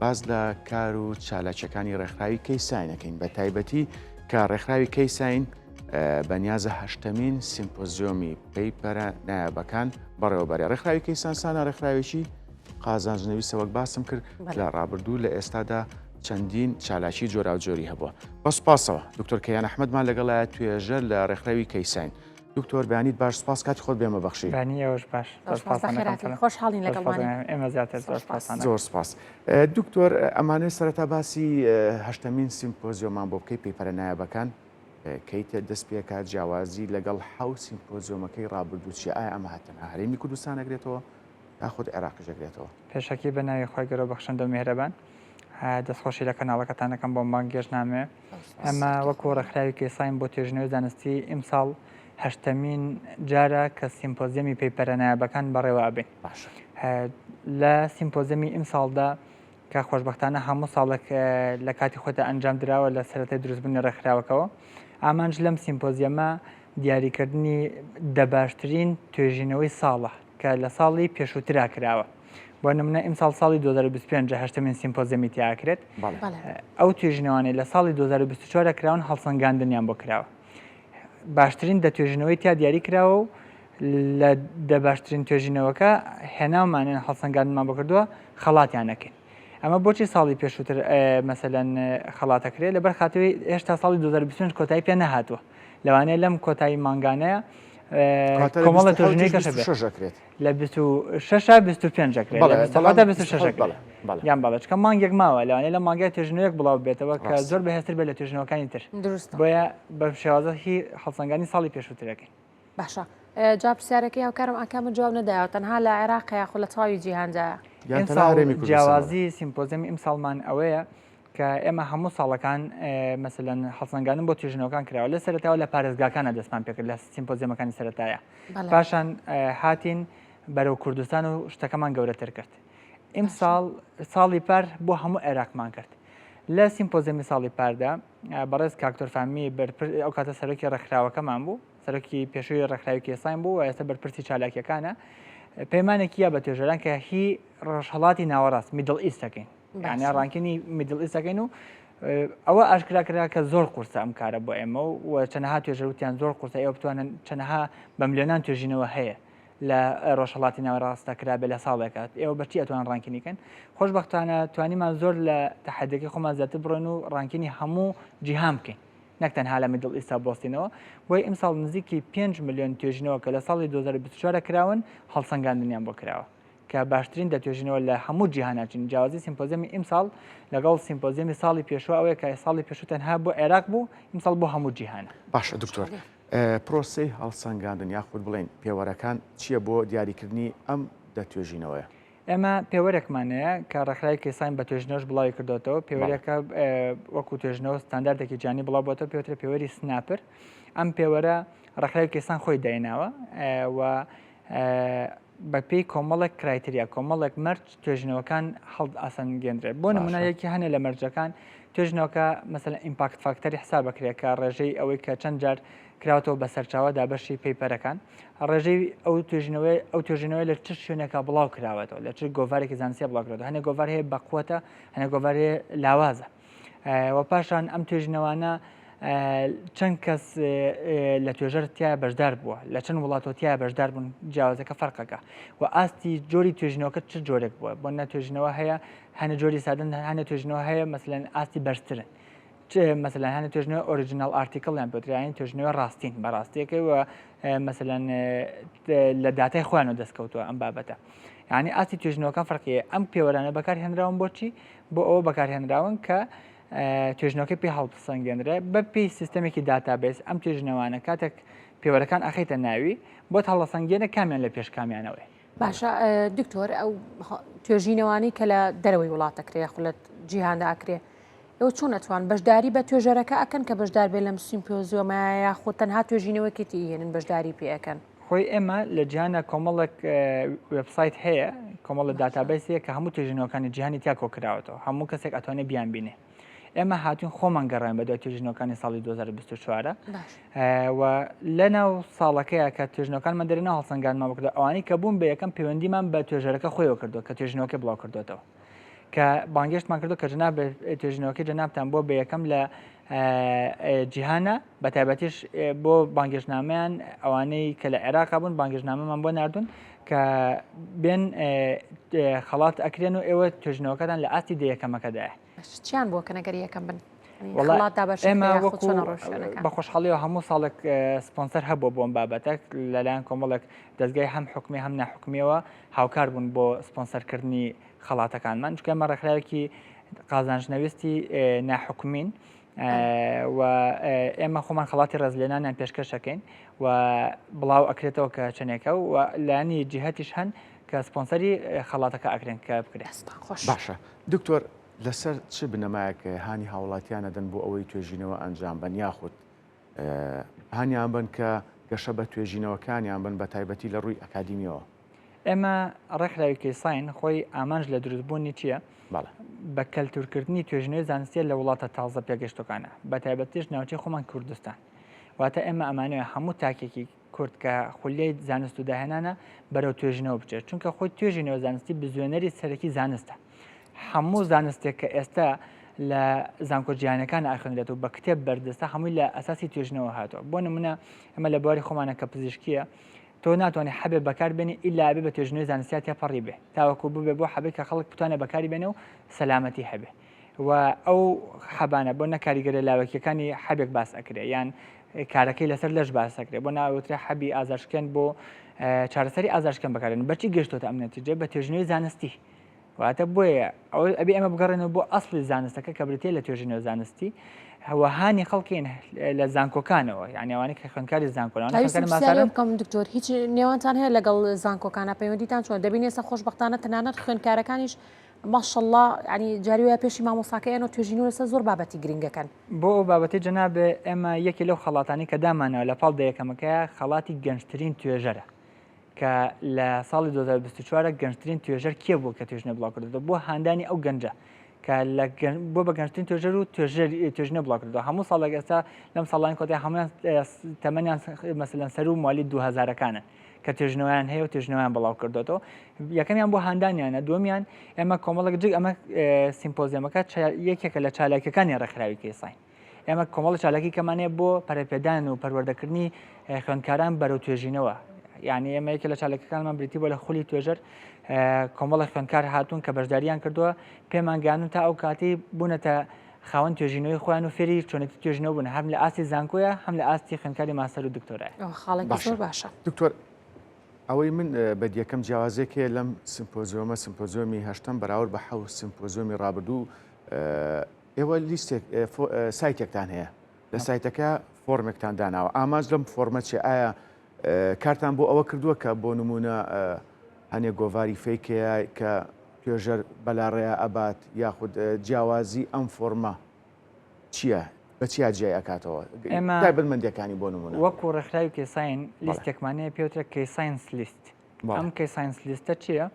باس لە کار و چالاکیەکانی ڕێکخراوی کەیساین ئەکەین بە تایبەتی کە ڕێکخراوی کەیساین بەنیازە هەشتەمین سیمپۆزیۆمی paper ە نایابەکان بەڕێوەبەرێ. ڕێکخراوی کەیسان سانا ڕێکخراوێکی قازانج نەویستە وەک باسم کرد لە ڕابردوو لە ئێستادا چەندین چالاکی جۆراوجۆری هەبووە. بە سوپاسەوە دکتۆر کەیان ئەحمەدمان لەگەڵایە توێژەر لە ڕێکخراوی کەیساین. دکتۆر بەیانیت باش سوپاس کاتی خۆت بێمە بەخشی. بەیانی ئێوەش باش. زۆر سوپاس بەخێرهاتن خۆشحاڵین لەگەڵمانی. ئێمە زیاتر زۆر سوپاس. زۆر سوپاس. دکتۆر ئەمانەوێت سەرەتا باسی هەشتەمین سیمپۆزیۆمان بۆ بکەی paper ە نایابەکان کەی دەست پێکات جیاوازی لەگەڵ حەو سیمپۆزیۆمەکەی ڕابردوو چیە ئایا ئەمە تەنها هەرێمی کوردستان ئەگرێتەوە یاخود عێراقیش ئەگرێتەوە؟ پێشەکی بە ناوی خوای گەورە بەخشندە و میهرەبان دەستخۆشی لە کەناڵەکەتان دەکەم بۆم بانگێشتنامەیە. ئێمە وەکو ڕێکخراوی کەیساین بۆ توێژینەوەی زانستی ئیمساڵ هەشتەمین جارە کە سیمپۆزیەمی paper ە نایابەکان بەڕێوە ئەبەین. باشە. لە سیمپۆزیەمی ئیمساڵدا کە خۆشبەختانە هەموو ساڵێک لە کاتی خۆیدا ئەنجام دراوە لە سەرەتای دروستبوونی ڕێکخراوەکەوە، ئامانج لەم سیمپۆزیەمە دیاریکردنی دە باشترین توێژینەوەی ساڵە کە لە ساڵی پێشووترا کراوە. بۆ نمونە ئیمساڵ ساڵی 2025 هەشتەمین سیمپۆزیەمی تیا ئەکرێت. ئەو توێژینەوانەی لە ساڵی 2024 کراون هەڵسەنگاندنیان بۆ کراوە. باشترین دە توێژینەوەی تیا دیاری کراوە و لە دە باشترین توێژینەوەکە هێناومانن هەڵسەنگاندنمان بۆ کردووە خەڵاتیان نەکەین. ئەمە بۆچی ساڵی پێشووتر مەسەلەن خەڵاتەکرێ لەبەر خاتوی هێشتا ساڵی 2025 کۆتایی پێ نەهاتووە لەوانەیە لەم کۆتایی مانگانەیە کۆمەڵە توێژینەوەی کەشە بێت لە 26 25 ئەکرێت 26 ئەکرێت یان بەڵێ چکە مانگێک ماوە لەوانەیە لە مانگای توێژینەوەیەک بڵاو بێتەوە کە زۆر بەهێزتر بێت لە توێژینەوەکانی تر بۆیە بە شێوازە هی هەڵسەنگانی ساڵی پێشووترەکەین. باشە جا پرسیارەکەی هاوکارم ئاکام من جواب نەدایەوە تەنها لە عێراق یاخود لە تەواوی جیهاندایە؟ یان تەنها هەرێمی کوردستان؟ جیاوازی سیمپۆزیەمی ئیمساڵمان ئەوەیە کە ئێمە هەموو ساڵەکان مەسەلەن هەڵسەنگاندن بۆ توێژینەوەکان کراوە لە سەرەتاوە لە پارێزگاکانە دەستمان پێکرد لە سیمپۆزیەمەکانی سەرەتایە پاشان هاتین بەرەو کوردستان و شتەکەمان گەورەتر کرد ئیمساڵ ساڵی پار بۆ هەموو عێراقمان کرد لە سیمپۆزیەمی ساڵی پاردا بەڕێز کاک دکتۆر فامی ئەو کاتە سەرۆکی ڕێکخراوەکەمان بوو سەرۆکی پێشووی ڕێکخراوی کێساین بوو و ئێستا بەرپرسی چالاکیەکانە پەیمانێکی یا بە توێژەران کە هی ڕۆژهەڵاتی ناوەڕاست Middle East ەکەین یانە ranking ی Middle East ەکەین و ئەوە ئاشکرا کرا کە زۆر قورسە ئەم کارە بۆ ئێمە و چەنەها توێژەر وتیان زۆر قورسە ئێوە بتوانن چەنەها بە ملیۆنان توێژینەوە هەیە لە ڕۆژهەڵاتی ناوەڕاستدا کرابێ لە ساڵێکا ئێوە بەچی ئەتوان ranking ی کەن خۆشبەختانە توانیمان زۆر لە تەحەدیەکەی خۆمان زیاتر بڕۆین و ranking ی هەموو جیهان بکەین نەک تەنها لە Middle East ا بوەستینەوە بۆیە ئیمساڵ نزیکی 5 ملیۆن توێژینەوە کە لە ساڵی 2024 کراون هەڵسەنگاندنیان بۆ کراوە کە باشترین دە توێژینەوە لە هەموو جیهانا چین جیاوازی سیمپۆزیەمی ئیمساڵ لەگەڵ سیمپۆزیەمی ساڵی پێشوو ئەوەیە کە ساڵی پێشوو تەنها بۆ عێراق بوو ئیمساڵ بۆ هەموو جیهانە. باشە دکتۆر پرۆسەی هەڵسەنگاندن یاخود بڵێین پێوەرەکان چییە بۆ دیاریکردنی ئەم دە توێژینەوەیە؟ ئێمە پێوەرێکمان هەیە کە ڕێکخراوی کەیساین بە توێژینەوەش بڵاوی کردۆتەوە، پێوەرێکە وەکو توێژینەوە ستانداردێکی جیهانی بڵاو بۆتەوە پێوترە پێوەری SNAPR ئەم پێوەرە ڕێکخراوی کەیسان خۆی دایناوە و بەپێی کۆمەڵێک criteria، کۆمەڵێک مەرج توێژینەوەکان هەڵئەسەنگێندرێت. بۆ نمونە یەکی هەنێ لە مەرجەکان توێژینەوەکە مەسەلەن impact factor ی حساب ئەکرێت کە ڕێژەی ئەوەی کە چەند جار کراوەتەوە بە سەرچاوە دابەشی paper ەکان ڕێژەی ئەو توێژینەوەی ئەو توێژینەوەی لە چ شوێنێکا بڵاو کراوەتەوە لە چ گۆڤارێکی زانستی بڵاو کراوەتەوە هەنێ گۆڤار هەیە بەقوەتە هەنێ گۆڤار هەیە لاوازە و پاشان ئەم توێژینەوانە چەند کەس لە توێژەر تیا بەشدار بووە لە چەند وڵاتەوە تیا بەشدار بوون جیاوازەکە فەرقەکە و ئاستی جۆری توێژینەوەکە چ جۆرێک بووە بۆ نە توێژینەوە هەیە هەنە جۆری سادن هەنە توێژینەوە هەیە مەسەلەن ئاستی بەرزترن مەسەلەن هەنە توێژینەوە original article یان پێوترێ توێژینەوە ڕاستین بە ڕاستیەکەی و مەسەلەن لە داتای خۆیانەوە دەستکەوتووە ئەم بابەتە یعنی ئاستی توێژینەوەکان فەرقیە ئەم پێوەرانە بەکارهێنراون بۆچی بۆ ئەوە بەکارهێنراون کە توێژینەوەکەی پێ هەڵبسەنگێنرێ بە پێی سیستەمێکی database ئەم توێژینەوانە کاتێک پێوەرەکان ئەخەیتە ناوی بۆت هەڵەسەنگێنە کامیان لە پێش کامیانەوەی. باشە دکتۆر ئەو توێژینەوانەی کە لە دەرەوەی وڵات دەکرێ یاخود لە جیهاندا ئەکرێ ئێوە چۆن ئەتوان بەشداری بە توێژەرەکە ئەکەن کە بەشدار بێ لەم سیمپۆزیۆمە یاخود تەنها توێژینەوەکی تیهێنن بەشداری پێ ئەکەن؟ خۆی ئێمە لە جیهانە کۆمەڵێک وێبسایت هەیە کۆمەڵە database هەیە کە هەموو توێژینەوەکانی جیهانی تیا کۆکراوەتەوە هەموو کەسێک ئەتوانێت بیان بینێ ئێمە هاتوین خۆمان گەڕاین بە دوای توێژینەوەکانی ساڵی 2024 و لە ناو ساڵەکەیە کە توێژینەوەکانمان دەرێنە هەڵسەنگاندمان بکردەوە ئەوانەی کە بوون بە یەکەم پەیوەندیمان بە توێژەرەکە خۆیەوە کردووە کە توێژینەوەکە بڵاو کردوێتەوە. کە بانگێشتمان کردو کە جەناب توێژینەوەکەی جەنابتان بۆ بە یەکەم لە جیهانە بە تایبەتیش بۆ بانگێشتنامەیان ئەوانەی کە لە عێراقا بوون بانگێشتنامەمان بۆ ناردوون کە بێن خەڵات ئەکرێن و ئێوە توێژینەوەکەتان لە ئاستی دە یەکەمەکەدایە. چیان بووە کە نەگەر یەکەم بن؟ ئێمە وەکو بە خۆشحاڵیەوە هەموو ساڵێک سپۆنسەر هەبووە بۆم بابەتە لەلایەن کۆمەڵێک دەستگای هەم حکومی هەم ناحکومیەوە هاوکار بوون بۆ سپۆنسەرکردنی خەڵاتەکانمان چونکە ئێمە ڕێکخراوێکی قازانجنەویستی ناحکومین و ئێمە خۆمان خەڵاتی ڕێزلێنانیان پێشکەشەکەین و بڵاو ئەکرێتەوە کە چەندێکە و لایەنی جیهتیش هەن کە سپۆنسەری خەڵاتەکە ئەکرێن کە بکرێت خۆش باشە دکتۆر لەسەر چ بنەمایەک هانی هاوڵاتیان ئەدەن بۆ ئەوەی توێژینەوە ئەنجام بەن یاخود هانیان بن کە گەشە بە توێژینەوەکانیان بن بە تایبەتی لە ڕووی ئەکادیمیەوە؟ ئێمە ڕێکخراوی کەیساین خۆی ئامانج لە دروستبوونی چییە؟ بە کەلتورکردنی توێژینەوەی زانستیە لە وڵاتە تازە پێگەشتەکانە بە تایبەتیش ناوچەی خۆمان کوردستان واتە ئێمە ئەمانەوە هەموو تاکێکی کورد کە خولیای زانست و داهێنانە بەرەو توێژینەوە بچێت چونکە خۆی توێژینەوە زانستی بزوێنەری سەرەکی زانستە هەموو زانستێک کە ئێستا لە زانکۆ جیهانەکان ئاخوێنرێت و بە کتێب بەردەستە هەمووی لە ئەساسی توێژینەوە هاتووە بۆ نمونە ئەمە لە بواری خۆمانە کە پزیشکیە تۆ ناتوانێت حەبێ بەکار بێنی ئیلا بێ بە توێژینەوەی زانستیا تێپەڕی بێ تاوەکو ببێ بۆ حەبێک کە خەڵک بتوانێت بەکاری بێنێ و سەلامەتی هەبێ و ئەو حەبانە بۆ نە کاریگەرە لاوەکیەکانی حەبێک باس ئەکرێ یان کارەکەی لەسەر لەش باس ئەکرێ بۆ ناوترە حەبی ئازارشکێن بۆ چارەسەری ئازارشکێن بەکارێن بەچی گەشتۆتە ئەم نەتیجە بە توێژینەوەی زانستی واتە بۆیە ئەوە ئەبێ ئێمە بگەڕێنەوە بۆ ئەسڵی زانستەکە کە بریتیە لە توێژینەوە زانستی هەوەهانی خەڵکین لە زانکۆکانەوە یعنی ئەوانەی کە خوێندکاری زانکۆن بکەم دکتۆر هیچ نێوانتان هەیە لەگەڵ زانکۆکانە پەیوەندیتان چۆن دەبینێ سە خۆشببختانە تەنانەت خوێندکارەکانیش ماشەڵڵا یانی جاری وایە پێشی مامۆستاکە ئێنەوە توێژینەوە لەسەر زۆر بابەتی گرنگەکەن. بۆ ئەو بابەتەی جەنابێ ئێمە یەکێ لەو خەڵاتانەی کە دامانەوە لە پاڵ دە یەکەمەکەیە خەڵاتی گەنجترین توێژەرە کە لە ساڵی 2024 گەنجترین توێژەر کێ بوو کە توێژینەوە بڵاو کردەوە بۆ هاندانی ئەو گەنجە کە لە بۆ بە گەنجترین توێژەر و توێژەر توێژینەوە بڵاو کردەوە هەموو ساڵێک ئێستا لەم ساڵانی کۆتایی هەموویان تەمەنیان مەسەلەن سەروو موالید 2000ەکانن کە توێژینەوەیان هەیە و توێژینەوەیان بڵاو کردوێتەوە یەکەمیان بۆ هاندانیانە دووەمیان ئێمە کۆمەڵێک جگ ئەمە سیمپۆزیەمەکە یەکێکە لە چالاکیەکانی ڕێکخراوی کەیساین ئێمە کۆمەڵە چالاکی کەمانەیە بۆ پەرەپێدان و پەروەردەکردنی خوێندکاران بەرەو توێژینەوە یعنی ئێمە یەکێ لە چالاکەکانمان بریتی بۆ لە خولی توێژەر کۆمەڵە خوێندکار هاتوون کە بەشداریان کردووە پێمانگەیاندن تا ئەو کاتی بوونەتە خاوەن توێژینەوەی خۆیان و فێری چۆنێتی توێژینەوە بوون هەم لە ئاستی زانکۆیە هەم لە ئاستی خوێندکاری ماستەر و دکتۆرایە. ئەوە خاڵێکی زۆر باشە. دکتۆر ئەوەی من بەدیەکەم جیاوازێک هەیە لەم سمپۆزیۆمە سمپۆزیۆمی هەشتەم بەراورد بە حەوت سمپۆزیۆمی ڕابردوو ئێوە لیستێک سایتێکتان هەیە لە سایتەکە فۆرمێکتان داناوە ئامانج لەم فۆرمە چیە ئایا کارتان بۆ ئەوە کردووە کە بۆ نمونە هەنێ گۆڤاری fake هەیە کە توێژەر بەلاڕێیا ئەبات یاخود جیاوازی ئەم فۆرمە چییە بە چیا جیای ئەکاتەوە ئێمە تایبەتمەندیەکانی بۆ نمونە وەکو ڕێکخراوی کەیساین لیستێکمان هەیە پێوترە کەیساینس لیست ئەم کەیساینس لیستە چییە؟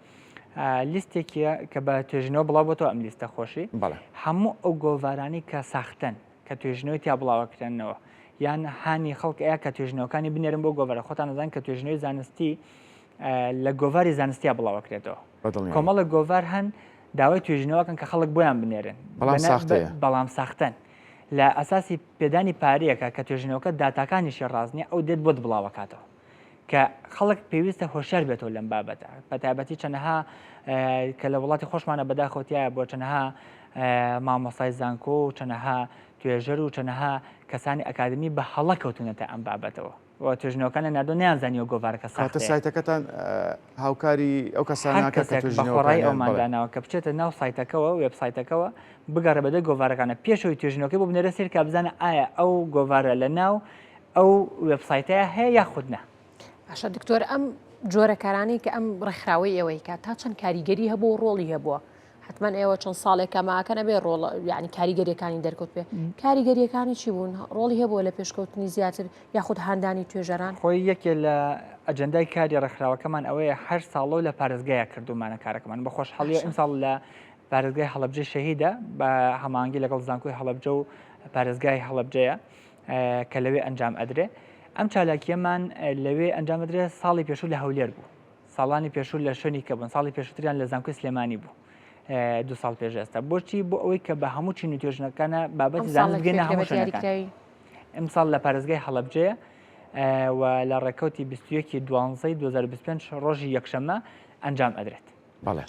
لیستێکیە کە بە توێژینەوە بڵاو بۆتەوە ئەم لیستە خۆشی هەموو ئەو گۆڤارانی کە ساختەن کە توێژینەوەی تیا بڵاوەکرێنەوە یان هانی خەڵک ئەیا کە توێژینەوەکانی بنێرن بۆ گۆڤارە خۆتان ئەزان کە توێژینەوەی زانستی لە گۆڤاری زانستیا بڵاوەکرێتەوە کۆمەڵە گۆڤار هەن داوای توێژینەوەکەن کە خەڵک بۆیان بنێرن بەڵام ساختەن لە ئەساسی پێدانی پارەیەکە کە توێژینەوەکە داتاکانیشی ڕاست نیە ئەو دێت بۆت بڵاوەکاتەوە کە خەڵک پێویستە هۆشیار بێتەوە لەم بابەتە بەتایبەتی چەنەها کە لە وڵاتی خۆشمانە بەداخەوە تایە بۆ چەنەها مامۆستای زانکۆ و چەنەها توێژەر و چەنەها کەسانی ئەکادمی بە هەڵە کەوتونەتە ئەم بابەتەوە و توێژینەوەکان لە ناردۆ نیانزانیوە گۆڤارەکە ساختە سایتەکەتان هاوکاری ئەو کەسانە کە بەخۆڕایی ئەومان داناوە کە بچێتە ناو سایتەکەوە وێبسایتەکەوە بگەڕێ بەدەی گۆڤارەکانە پێشەوەی توێژینەوەکەی بۆ بنێرە سێرکە بزانە ئایا ئەو گۆڤارە لە ناو ئەو وێبسایتەیە هەیە یاخود نا. باشە دکتۆر ئەم جۆرە کارانەی کە ئەم ڕێکخراوەی ئێوەی کات تا چەند کاریگەری هەبوو و ڕۆڵی هەبووە حتمما ئێوە چەند ساڵێک کەماکەن ئەبێ ڕۆڵ یعنی کاریگەریەکانی دەرکەوت پێ کاریگەریەکانی چی بوون ڕۆڵی هەبووە لە پێشکەوتنی زیاتر یاخود هاندانی توێژەران خۆی یەکێ لە ئەجەندای کاری ڕێکخراوەکەمان ئەوەیە هەر ساڵە و لە پارێزگایە کردومانە کارەکەمان بە خۆشحاڵیەوە ئیمساڵ لە پارێزگای هەڵەبجەی شەهیدە بە هەماهەنگی لەگەڵ زانکۆی هەڵەبجە و پارێزگای هەڵەبجەیە کە لەوێ ئەنجام ئەدرێ ئەم چالاکیەمان لەوێ ئەنجام ئەدرێ ساڵی پێشوو لە هەولێر بوو ساڵانی پێشوو لە شوێنی کە بوون ساڵی پێشووتریان لە زانکۆی سلێمانی بوو. دو ساڵ پێش ئێستا. بۆچی؟ بۆ ئەوەی کە بە هەموو چین و توێژەکانە بابەتی زانست بگەینە هەموو شوێنەکان. ئەمساڵ لە پارێزگای هەڵەبجەیە و لە ڕێکەوتی 21 دوانزەی 2025 ڕۆژی یەکشەممە ئەنجام ئەدرێت. بەڵێ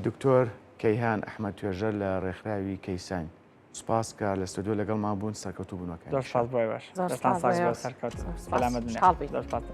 دکتۆر کەیهان ئەحمەد توێژەر لە ڕێکخراوی کەیساین سوپاس کە لە ستۆدیۆ لەگەڵمان بوون سەرکەوتوو بوون زۆر سوپاس بۆ ئێوەش. دەستان ساغ بێت سەرکەوتوو سەلامەت بن. زۆر سوپاس.